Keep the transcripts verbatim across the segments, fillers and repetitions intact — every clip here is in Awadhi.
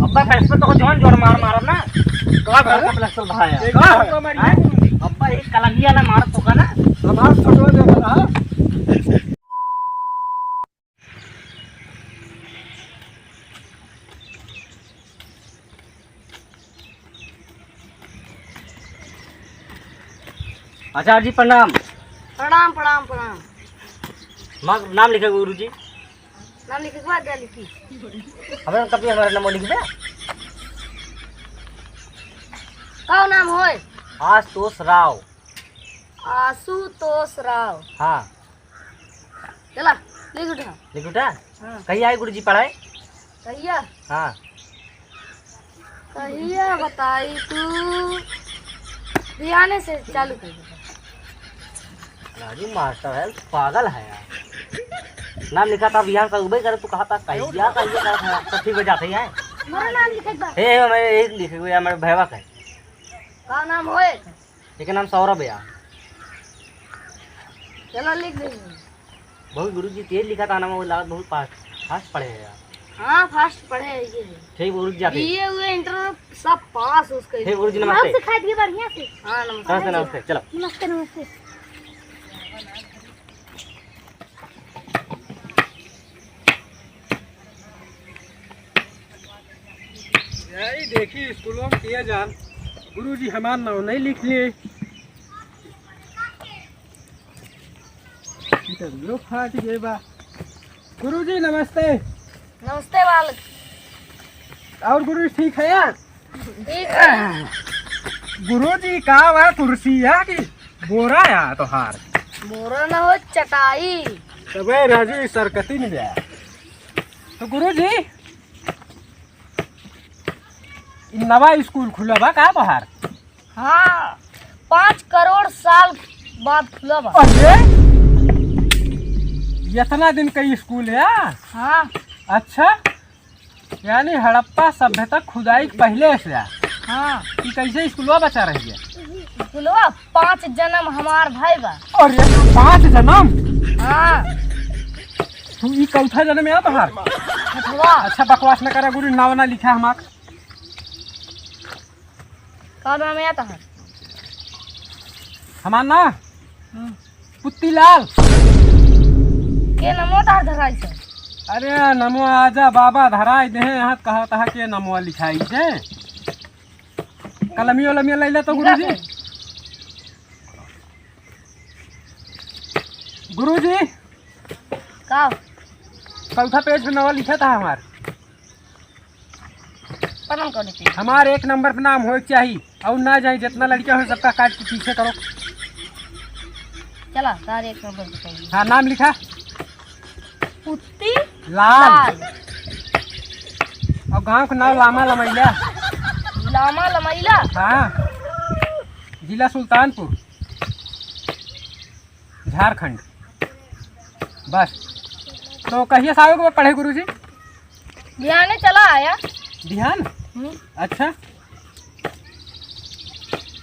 अब्बा, प्लास्टर तो जौन जोर मार मारब ना। का भा? प्लास्टर भाया। एक का? अब्बा, मारी। हाँ? अब्बा, एक कलमिया ना मार तो का ना। हमार फोटो दे रहा। आचार्य जी, प्रणाम। प्रणाम, प्रणाम, प्रणाम। हमार नाम लिखे, गुरुजी। नाम लिखे के बाद क्या लिखी? हमारे कभी हमारा नाम लिख दे। का नाम होय? आशुतोष राव। आशुतोष राव। हाँ। चला, लिख उठा। लिख उठा? हाँ। कहिया आई गुरुजी पढ़ाई? कहिया? हाँ। कहिया बताई तू? बिहाने से चालू कर देता। राजू मास्टर है, पागल है यार। नाम लिखा था बिहान का उबे करे, तू कहा था कहिया, कहिया का था, तो ठीक हो जाते हैं। मेरा नाम लिखे बा। हे, हे, मैं एक लिखे हुए यार, मेरे भैया का है। का नाम होए? एक नाम सौरभ है यार। चलो लिख दे। बहुत गुरुजी तेज लिखा था ना, वो लागत बहुत fast, fast पढ़े हैं यार। हाँ, fast पढ़े हैं ये। ठीक गुरुजी जाते। बीए हुए, इंटर सब पास उसके। ठीक गुरुजी, नमस्ते। नाम सिखा दिए बढ़िया से। हाँ, नमस्ते। नमस्ते, नमस्ते, चलो। नमस्ते, नमस्ते। यही देखी स्कूलों में किए जान, गुरुजी हमार नाम नहीं लिख लिए। ई तो लोग फाट गए बा। गुरुजी नमस्ते। नमस्ते बालक। और गुरुजी ठीक है यार? ठीक है। गुरुजी का बा कुर्सी या कि बोरा या तोहार? बोरा ना हो, चटाई। तबे राजू ई सरकती में गया। तो गुरुजी, ई नवा स्कूल खुला बा का तोहार? हाँ, पाँच करोड़ साल बाद खुला बा। अरे, इतना दिन का स्कूल है? हाँ। अच्छा, यानी हड़प्पा सभ्यता खुदाई के पहले से है। हाँ। ई कैसे स्कूलवा बचा रही है? स्कूलवा पाँच जन्म हमार भाई बा। अरे, पाँच जन्म? हाँ। तू ई कौथा जन्म है तोहार? छठवा। अच्छा, बकवास न करा गुरु, नाव ना लिखा हमार। का नाम है तोहार? हमार ना? हम्म। पुत्तीलाल। के नमो तार धराई से? अरे नमो आजा बाबा, धराई दे हैं, यहाँ कहा तहा के नमो लिखाई से। कलमियो लमियो ले ले तो गुरुजी। गुरुजी। का? कौथा पेज पे नमो लिखा था हमार। पता न कौन है। हमार एक नंबर पे नाम होए के चाही, और ना जाए जितना लड़का हो सबका काट के पीछे करो। चला, तार एक नंबर पे चाहिए। हाँ, नाम लिखा। पुत्ती लाल। लाल। और गांव का नाम लामा लमैला। लामा लमैला? हाँ, जिला सुल्तानपुर। झारखंड। बस। तो कहिए से आवे के बा पढ़े गुरुजी? बिहाने चला आया। बिहान? हम्म। अच्छा।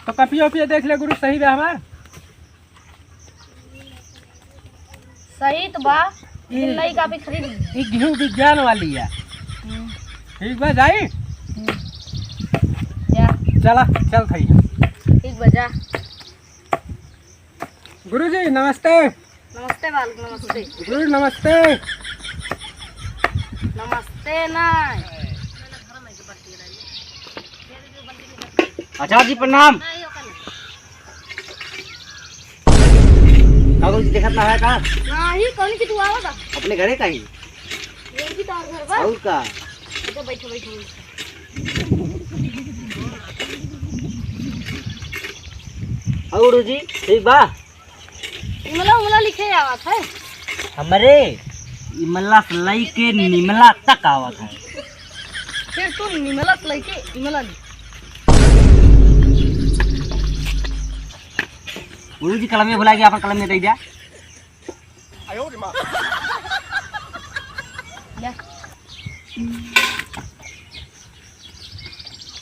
तो कपिया उपिया देख ले गुरु, सही बा हमार? सही तो बा, लेकिन ई नई कापी खरीद ली। ई घिउ विज्ञान वाली है। हम्म। ठीक बा, जाई? हम्म। जा। चला, चल थई। ठीक बा, जा। गुरुजी, नमस्ते। नमस्ते बालक, नमस्ते। गुरुजी, नमस्ते। नमस्ते ना। आचार्य जी, प्रणाम। का गुरुजी, देखत ना है का? नाही, कौन की तू आवत बा? अपने घरे का ही। ये भी तोर घर बा? और का? अच्छा, बैठो, बैठो, बैठो। और गुरुजी, ठीक बा? इमला उमला लिखे आवत है? हमरे इमला से लई के निमला तक आवत है। फिर तू निमला से लई के इमला लिख। गुरुजी, कलमे भुला गया, अपन कलम में दे दिया। ले।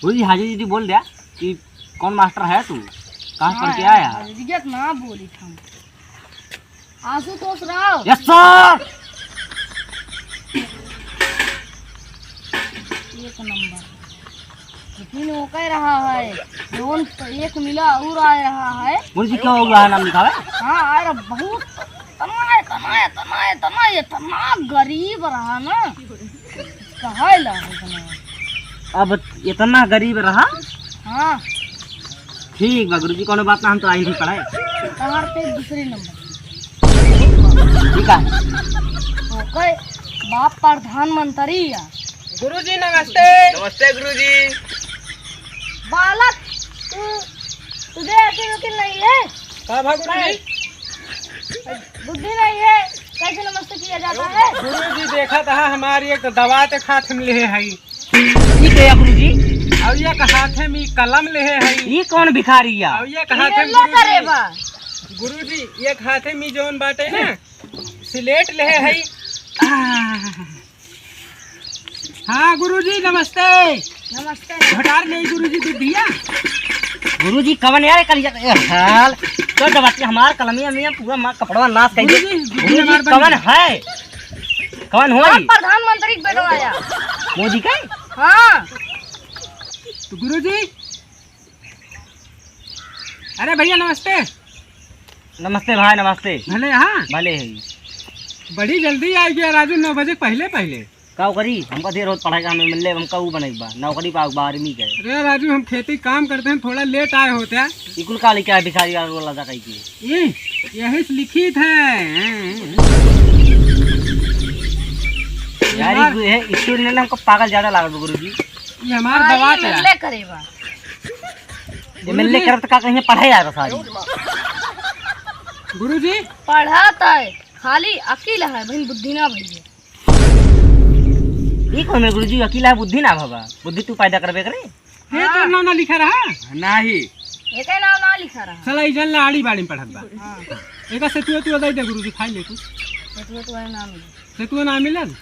वही हाजी दीदी बोल दिया कि कौन मास्टर है तू, कहाँ से पढ़ के आया? हाँ, रिजल्ट ना बोली था। आशुतोष राव। Yes sir. एक नंबर। लेकिन वो कह रहा है, जौन तो एक मिला और आ रहा है। गुरुजी, क्या हुआ है, नाम लिखावे? हाँ, आ रहा, बहुत तना है, तना है, तना है, तना है, इतना गरीब रहा ना, कहे ला इतना। अब इतना गरीब रहा? हाँ। ठीक बा गुरुजी, कौनो बात ना, हम तो आई नहीं पढ़ाए। तहार पे दूसरे नंबर। ठीक है। ओके, बाप प्रधानमंत्री या। गुरुजी नमस्ते। नमस्ते गुरुजी। बालक, तू, तुझे अकल वकील नहीं है? का भा गुरुजी? बुद्धि नहीं है, कैसे नमस्ते किया जाता है? गुरुजी देखा था हमारी एक दवा ते खात हम ले है। ई के या गुरुजी? और ये हाथे में कलम लेहे है। ई कौन भिखारी या? और ये हाथे में येलो गुरुजी, करे बा। गुरुजी, ये हाथे में जौन बाटे ना, सिलेट लेहे है। हाँ गुरुजी, नमस्ते। नमस्ते। भटार नहीं गुरुजी, दुधिया। गुरुजी, कवन यार कल ए हाल? तो दबाती हमार कलमिया में पूरा मार कपड़वा नाश कर दे। गुरुजी, दुधिया गुरुजी, हमार कवन बन है? कौन हो? हम प्रधानमंत्री के बेटवा आया। मोदी के? हाँ। तो गुरुजी, अरे भैया नमस्ते। नमस्ते भाई, नमस्ते। भले हाँ? भले है। बड़ी जल्दी आ गया राजू, नौ बजे पहले पहले। का करी, हमका देर होत पढ़ाई का, हमें मिल ले, हमका ऊ बने बा, नौकरी पा बा आर्मी के। अरे राजू, हम खेती काम करते हैं, थोड़ा लेट आए होते हैं। ई कुल का लिखा है भिखारी वाला वाला का कही के? ये, यही से लिखित है। यार, हमार ये है, स्टूडेंट ने हमको पागल ज्यादा लागत बा, गुरुजी। ये हमार हाँ, दवा ये चला। एमएलए करे बा। एमएलए गुरुजी। करब त का कहीं पढ़े आए बा सारी। गुरुजी। पढ़त है, खाली अकिल है, बहिन बुद्धि ना भइया। ई कौन है गुरुजी, अकिल है, बुद्धि ना भवा, बुद्धि तू पैदा करबे करे। ये तो हाँ। नाम ना लिखा रहा। नहीं। एके नाम ना लिखा रहा। चला, ई जन ला आड़ी बाड़ी में पढ़त बा। हाँ। एका सेतुआ तू दे दे गुरुजी, खाई ले तू। सेतुआ तो है नाम ही। सेतुआ ना मिलल?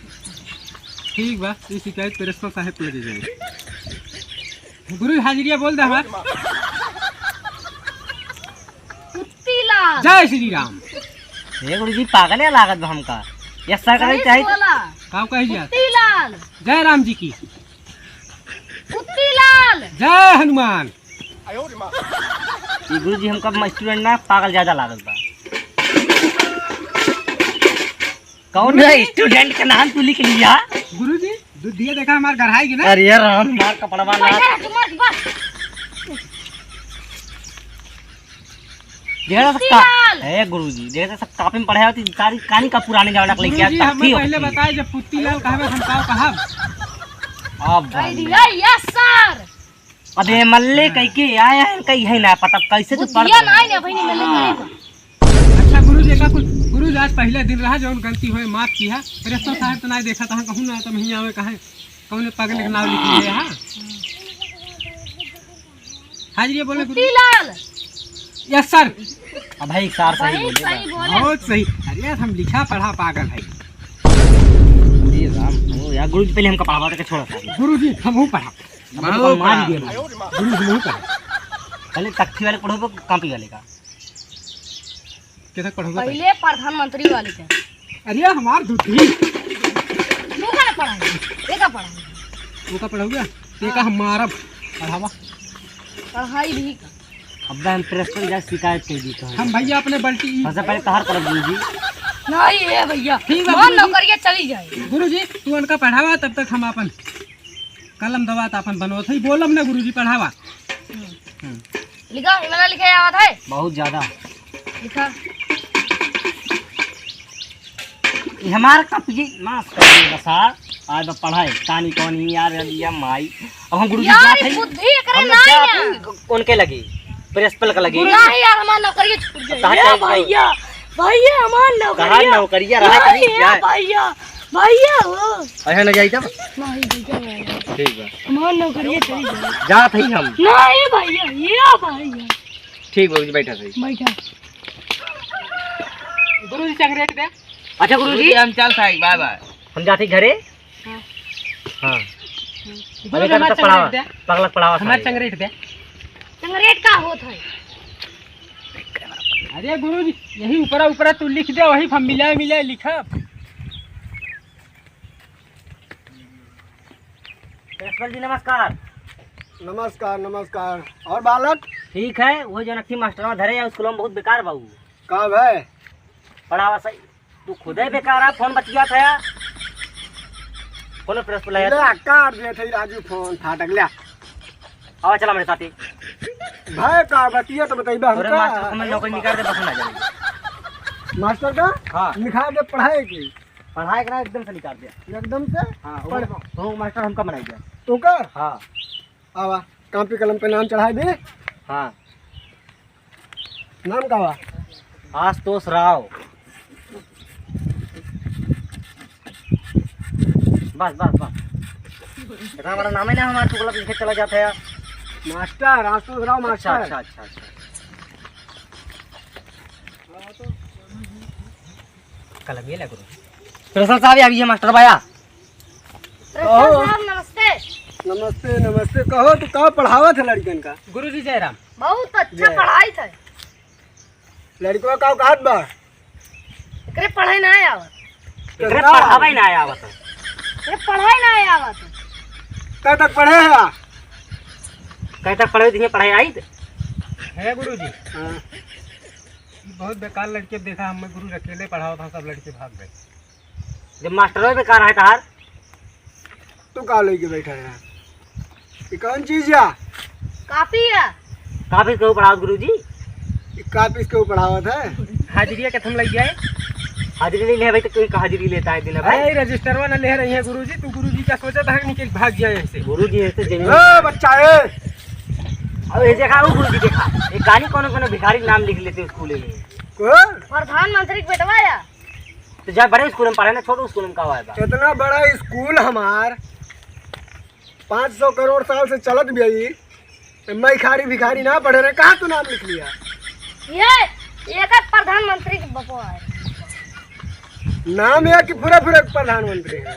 ठीक बा, ई शिकायत प्रिंसिपल साहब को लगे जाए। गुरु हाजिरिया बोल दे हमार। कुत्तीलाल। जय श्री राम। हे गुरुजी, पागल है लागत बा हमका। ये सर करे गणेश चाहे वाला। का कही जात? कुत्तीलाल। जय राम जी की। कुत्तीलाल। जय हनुमान। ये गुरुजी हमका स्टूडेंट ना पागल ज्यादा लागत बा। कौन है स्टूडेंट का नाम तू लिख लिया? गुरुजी, दुधिया देखा हमार गढ़ाई की ना। अरे यार, हम मार कपड़वा ना। बैठा, तू मत बस। देखा सब का-, कुत्तीलाल। ए गुरुजी, देखा सब कॉपी में पढ़े होती, सारी कहानी का पुराने जमाना के लेके गुरुजी, आज तक हमें थी पहले होती। बताए जब कुत्तीलाल कहबे हम का कहब? अब अरे भाई। दिया, यस सर। अब ये मल्ले कह के आया है, कहीं है ना पता, कैसे तू पढ़ बुद्धिया रहा है? नहीं, नहीं, भाई, नहीं, मल्ले नहीं। अच्छा गुरु जी, का कुछ, गुरु जी, आज पहला दिन रहा, जौन गलती होए, माफ किहा। प्रिंसिपल साहब तो नहीं देखा था, कहूँ ना, तुम ही आवे, कहे, कौन पागल के नाम लिख लिया, हाँ? हाजिरी बोले गुरु। कुत्तीलाल। Yes sir. अब भाई, सार सही भाई, बोले सही बा। बोले। बहुत सही। अरे यार, हम लिखा पढ़ा पागल है। अरे राम, ओ यार, गुरु जी, पहले हमका पढ़ावा, तो छोड़ा था। गुरु जी, हम हूँ पढ़ा। अब बहुत तो मार बढ़िया। दिया। गुरु जी, हम हूँ पढ़ा। पहले तख्ती वाले पढ़ो, कॉपी वाले का। के तक पढ़ोगे? पहले प्रधानमंत्री वाले के। अरे हमार दूधी। तू का पढ़ाई? ये का पढ़ाई? वो का पढ़ोगे? ये का हाँ। हम मारब? पढ़ावा। पढ़ाई भी का। अब हम प्रिंसिपल जा शिकायत कर दी तो। हम भैया अपने बल्टी सबसे पहले तहार तरफ गुरुजी। नहीं है भैया। ठीक है, हमार गुरुजी। नौकरियाँ चली जाए। गुरुजी, तू उनका पढ़ावा, तब तक हम अपन कलम दवा त अपन बनवत है, बोलब ना गुरुजी, पढ़ावा। हम्म। हम्म। लिखा, इमला लिखे आवत है? बहुत ज्यादा। लिखा। ये हमार कॉपी, माफ कर दे बसा, आज बा पढ़ाई, तानी कौन ही यार, ये माई। अब हम गुरुजी यार, जात ये है, बुद्धि एकरे हम ना जात है। है, कौन के लगे? प्रिंसिपल के लगे। नहीं यार, हमार नौकरी छूट गई। कहाँ ये चल गए? भैया, भैया, हमार नौकरी। कहाँ नौकरिया रहा नहीं कहीं यार, जाए? भैया। भैया हो। अहे न जाई तब? नहीं, भैया, नहीं। ठीक बा। हमार नौकरिया चली जाए। जात हई हम। नहीं भैया, ये भैया। ठीक बा, बैठा सही। बैठा। गुरुजी सिगरेट दे। अच्छा गुरुजी। गुरुजी, हम चल साई, बाय बाय। हम जाते घरे। हाँ। हाँ। गुरुजी, अरे हमार कर तो पढ़ावा, सिगरेट दे। पगला पढ़ावा हमार साई। सिगरेट दे। सिगरेट का होत है? अरे गुरुजी, यही ऊपरा ऊपरा तू लिख दे, वही हम मिलाए मिलाए लिखब। प्रिंसिपल जी, नमस्कार। नमस्कार, नमस्कार। और बालक? ठीक है, वो जो नक्की मास्टरवा धरे है स्कूल में, बहुत बेकार बा उ। का भय? पढ़ावा सही। तू खुदे बेकार है, फोन बतियात है। कौन प्रिंसिपल है? ले, काट दे थे राजू फोन, फाटक ले। आवा, चला मेरे साथी। भय का बतिया तो बताइबा तोरे हमका। मास्टर को मैं नौकरी निकाल दे, बस ना जाए। मास्टर का? हाँ। निकाल दे, पढ़ाए की? पढ़ाए के ना, एकदम से निकाल दे। एकदम से? हाँ, पढ़। वो, वो मास्टर हमका बनाई दे। तू का? हाँ। आवा, कापी कलम पे नाम चढ़ाए दे। हाँ। नाम का बा? आशुतोष राव। बस, बस, बस। इतना बड़ा नाम है ना हमारा, टुकड़ा पीछे चला जाता है यार। मास्टर, आशुतोष राव अच्छा, मास्टर। अच्छा, अच्छा, अच्छा। कलम ये ले गुरु। प्रिंसिपल साहब, ये अभी ये मास्टर बाया। प्रिंसिपल कहो। साहब, नमस्ते। नमस्ते, नमस्ते। कहो, तू का पढ़ावत है लड़कन का? गुरुजी, जय राम। बहुत अच्छा जय। पढ़ाई था। लड़कवा का औकात बा? एकरे पढ़ाई ना आवत। एकरे कितना? पढ़ावे ना आवत। एकरे पढ़ाई ना आवत। कब तक पढ़े है? कब तक पढ़े, तुझे पढ़ाई आई? है गुरुजी। हाँ। बहुत बेकार लड़के देखा, हमें गुरु अकेले पढ़ावा था, सब लड़के भाग गए। जब मास्टरो बेकार है तहार। तू का लेके बैठा है? ये कौन चीज या? कापी है। कापी के ऊपर पढ़ावत गुरुजी? ये कापी के ऊपर पढ़ावत है? हाजिरिया के थम लग गए। हाजिरी नहीं ले भाई, तो कोई का हाजिरी लेता है दिन भर? अरे, रजिस्टरवा ना ले रही है गुरुजी, तू गुरुजी का सोचा था कि भाग गया यहाँ से। गुरुजी ऐसे जमीन ए, बच्चा, ए! अब ये देखा, वो गुरुजी देखा, ये गाली कौन कौन भिखारी नाम लिख लेते हैं स्कूल में। कौन? प्रधानमंत्री के बेटवा या। तो जा बड़े स्कूल में पढ़े ना, छोटे स्कूल में का हुआ है बा? इतना बड़ा स्कूल हमार, पाँच सौ करोड़ साल से चलत भी आई, तो मैं भिखारी भिखारी ना पढ़े रहे, कहाँ तू नाम लिख लिया? ये, ये का प्रधानमंत्री के बपवा है। नाम है कि पूरा पूरा प्रधानमंत्री है?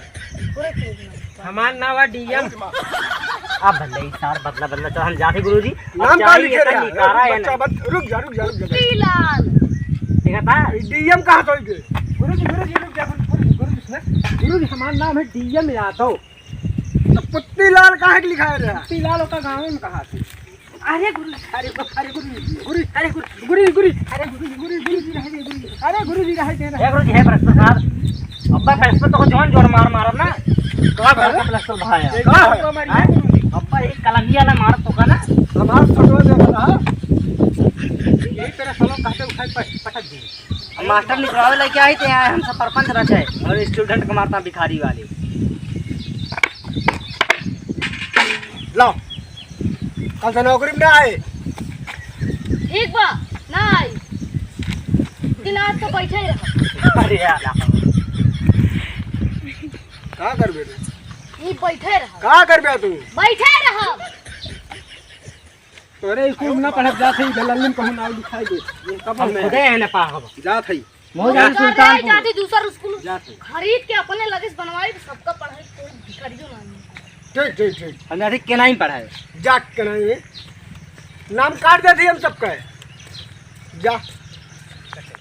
पूरे प्रधानमंत्री। हमार नाम है डीएम। अब भले ही सार बदला बदला, चल हम जाते गुरुजी। अब नाम का जाइए, लिखे रहा? निकारा है बच्चा, ना। बच-, रुक जा, रुक जा, रुक जा। पीलाल। देखा था? डीएम कहाँ से होइगे? गुरुजी, गुरुजी, रुक जा, गुरुजी, गुरुजी, सुना। गुरुजी, हमार नाम है डीएम यादव। तो पुत्तीलाल काहे के लिखाए रहे? पुत्तीलाल ओकर गाँव में कहा थे। अरे गुरु, अरे गु-, अरे गुरु, गुरु, अरे गुरु, गुरु, गुरु, अरे गुरु, गुरु, गुरु जी रहे दे, गुरु। अरे गुरु जी रहे दे, रहे। ए गुरु जी, हे प्रिंसिपल साहब, अब्बा प्रिंसिपल तो जौन जोर मार मारब ना। का भा? प्रिंसिपल भाई। का भा? हैं? अब्बा एक कलमिया ना मारब तो का ना। हमार फोटो देखा था। यही तरह सब लोग कहते उठाए पट-, पटक दी। अब मास्टर निकलवावे लेके आई थे, यहाँ हम सब परपंच रचे और स्टूडेंट को मारता भिखारी वाले। लाओ, कल से नौकरी में ना आए। ठीक बा, ना आई। लेकिन आज तो बैठे ही रहो। अरे यार। का करबे तू? ये बैठे रहो। का करबे तू? बैठे रहो। तोरे स्कूल में ना पढ़ब जात है, इधर लल्लन कहूँ नाव लिखाई दे। ये कब हम है? खुदे है ना पाहब। जात है। मौज हम आली जाते सुल्तानपुर। जाते दूसर स्कूल जात है। खरीद के अपने लगे से बनवाई, तो सबका पढ़ाई कोई भिखारियों ना मिले। ठीक, ठीक, ठीक। हम जाते के नहीं पढ़ाए। जा के नहीं है। नाम काट देते हम सबका। जा।